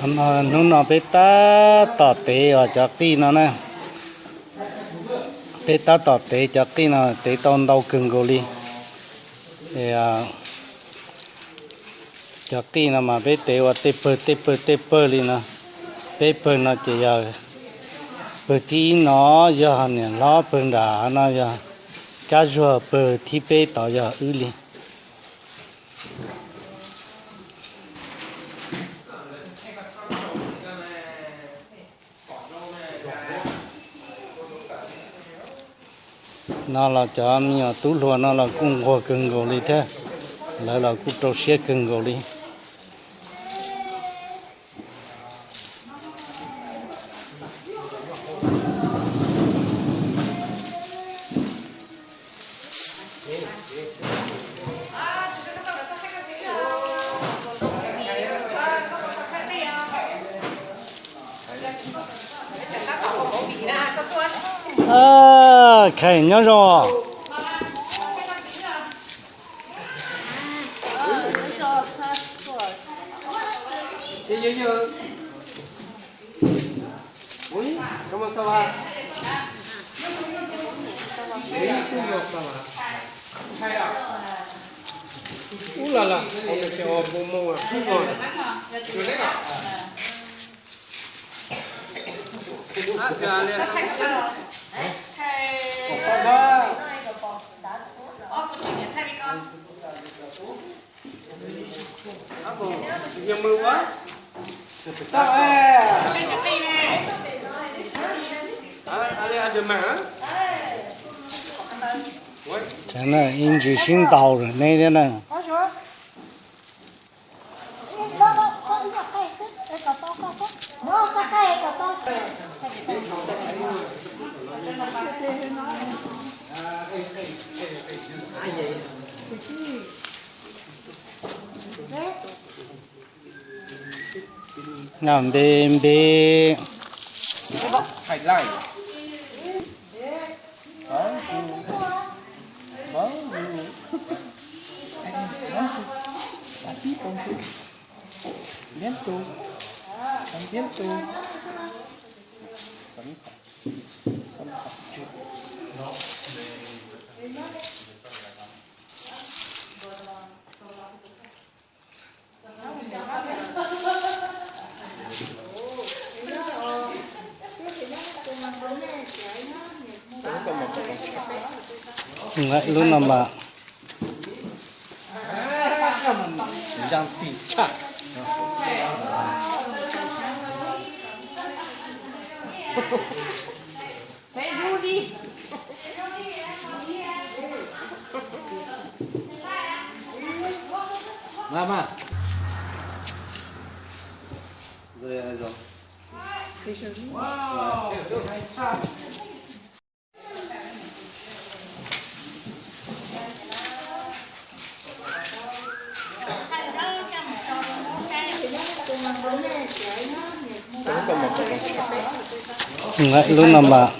Hnub no peb tab tom tev os cov qij no na. Peb tab tom tev cov qij no, tev tau ntau kawg nkaus li. Cov qij no mas peb tev ua tej pawg tej pawg tej pawg li no. Peb pawg no ces yog pawg thib ib no yog niam hlob, pawg nram no yog Kab Zuag, pawg thib peb tod yog wb li. No los cov me nyuam tub hluas no los kuj nquag kawg nkaus li thiab, lawv los kuj rau siab kawg nkaus li. Kheev nyob zoo. Ib ntsis sib ntaus rau neb thiab na. Npe npe. Lub no mas Lub no mas